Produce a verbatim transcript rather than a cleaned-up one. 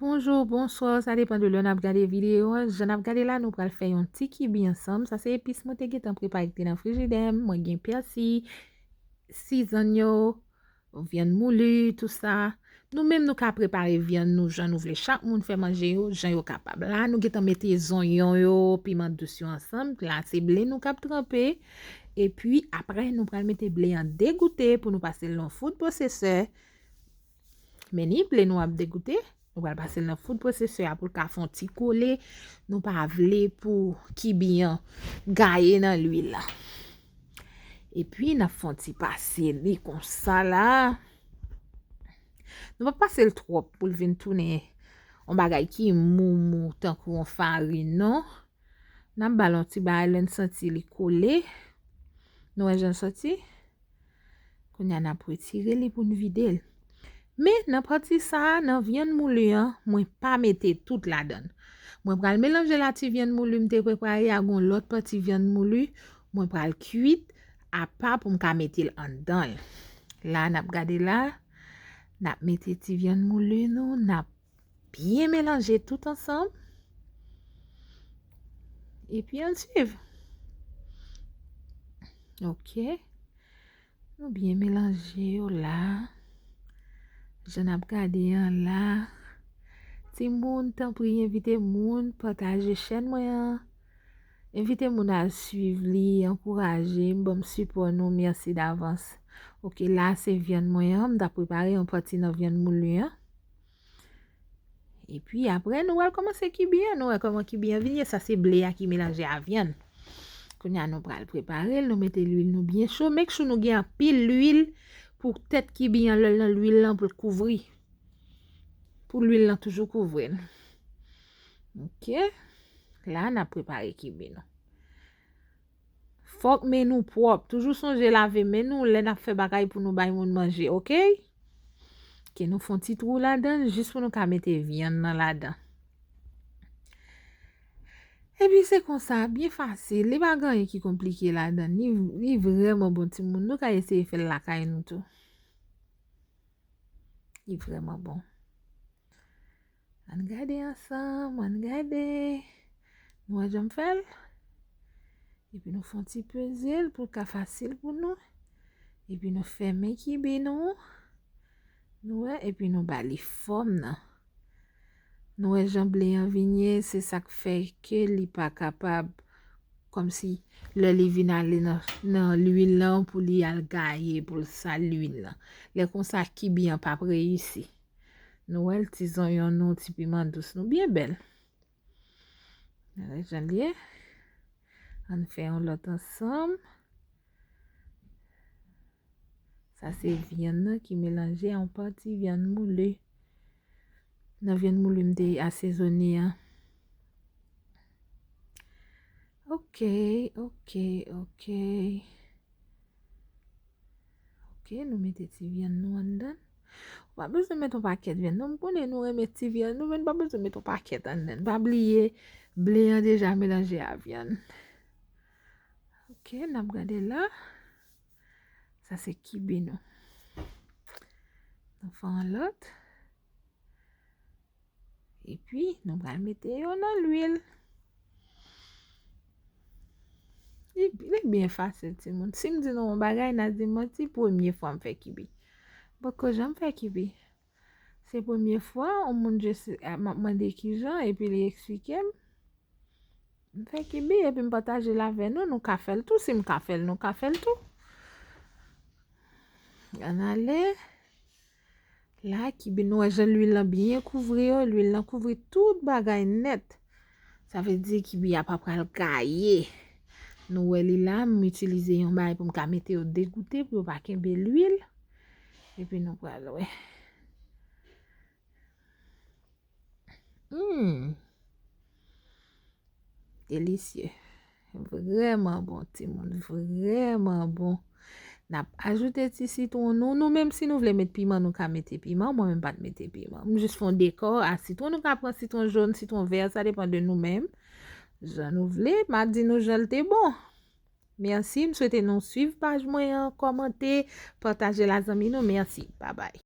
Bonjou, bonswa, sa depann de lè n ap gade videyo a. Jan n ap gade la, nou pral fè yon ti kibi ansanm. Sa se epis mwen te gentan prepare ki te nan frijidè m. Mwen gen pèsi, sizann yo, vyann mouli, tou sa. Nou menm nou ka prepare vyann nou jan nou vle. Chak moun fè manje yo jan yo kapab. La, nou gentan mete zonyon yo, piman dous yo ansanm. La, se ble nou k ap tranpe. Epi, apre, nou pral mete ble an degoute pou nou pase l nan food processor. Men ni ble nou ap degoute, nou pral pase l nan food processor a pou l ka fè yon ti kole. Nou pa vle pou kibi an gaye nan lwil la. Epi, n ap fè yon ti pase li konsa la. Nou pa pase l twòp pou l vin tounen yon bagay ki mou mou tankou yon farin, non. N ap ba l yon ti bagay, lè n santi li kole. Nou wè jan l soti? Kounye a, n ap retire li pou n vide l. Men, nan pati sa a, nan vyann mouli an, mwen pa mete tout ladan l. Mwen pral melanje la ti vyann mouli m te prepare ak yon lòt pati vyann mouli. Mwen pral kuit apa pou m ka mete l anndan l. La, n ap gade la. N ap mete ti vyann mouli nou. N ap byen melanje tout ansanm. Epi ann swiv. Ok. Nou byen melanje yo la. Jan n ap gade an la. Timoun, tanpri, envite moun, pataje chèn mwen an. Envite moun al swiv li, ankouraje m, ban m sipò nou, mèsi davans. Ok, la se vyann mwen an, m t ap prepare yon pati nan vyann mouli an. Epi apre, nou pral kòmanse kibi an, nou wè kòman kibi an vin ye, sa se ble a ki melanje a vyann. Kounye a, nou pral prepare l, nou mete lwil nou byen cho. Make sure nou gen anpil lwil pou tèt kibi an, lè l nan lwil lan, pou l kouvri. Pou lwil lan toujou kouvri l. Ok. La, n ap prepare kibi nou. Fòk men nou pwòp. Toujou sonje lave men nou lè n ap fè bagay pou nou bay moun manje, ok? Ke nou fè yon ti twou ladan l, jis pou nou ka mete vyann nan ladan. Epi se konsa, byen fasil. Li pa gen anyen ki konplike ladan l. Li, li vrèman bon, timoun. Nou ka eseye fè l lakay nou tou. Li vrèman bon. Ann gade ansanm, ann gade. Nou wè jan m fè l? Epi nou fè yon ti peze l pou l ka fasil pou nou. Epi nou fèmen kibi nou. Nou wè, epi nou ba li fòm nan. Nou wè jan ble an vin ye, se sa k fè ke li pa kapab kòmsi lè li vin ale nan, nan lwil lan pou li al gaye, pou l sal lwil lan. Lè konsa, kibi an p ap reyisi. Nou wè l, ti zonyon nou, ti piman dous nou, byen bèl. Gade jan l ye. Ann fè yon lòt ansanm. Sa se vyann nan ki melanje a yon pati vyann moule. Nan vyann moule m te asezone an. Ok, ok, ok. Ok, nou mete ti vyann nou anndan. Ou pa bezwen met yon pakèt vyann. Non, m konnen nou renmen ti vyann nou, men nou pa bezwen met yon pakèt anndan. Pa bliye, ble an deja melanje a vyann. Ok, n ap gade la. Sa se kibi nou. Nou fè yon lòt. Epi, nou pral mete yo nan lwil. Li, li byen fasil, timoun. Si m di nou yon bagay, n a di m manti, premye fwa m fè kibi. M poko janm fè kibi. Se premye fwa, yon moun jis, eh, m ap mande kijan, epi li eksplike m. M fè kibi, epi m pataje l avè nou, nou ka fè l tou. Si m ka fè l, nou ka fè l tou. Ann ale. La, kibi nou wè jan lwil lan byen kouvri yo. Lwil lan kouvri tout bagay nèt. Sa vle di kibi a pa pral gaye. Nou wè li la, m itilize yon bagay pou m ka mete yo degoute, pou yo pa kenbe lwil. Epi nou pral wè. Hmm. Delisye. Vrèman bon, timoun. Vrèman bon. N ap ajoute ti sitwon nou. Nou menm, si nou vle met piman, nou ka mete piman. Mwen menm pa t mete piman. M jis fè yon dekò a sitwon. Nou ka pran sitwon jòn, sitwon vè, sa depann de nou menm. Jan nou vle. M a di nou jan l te bon. Mèsi. M swete nou swiv paj mwen an, kòmante, pataje l a zanmi nou. Mèsi. Babay.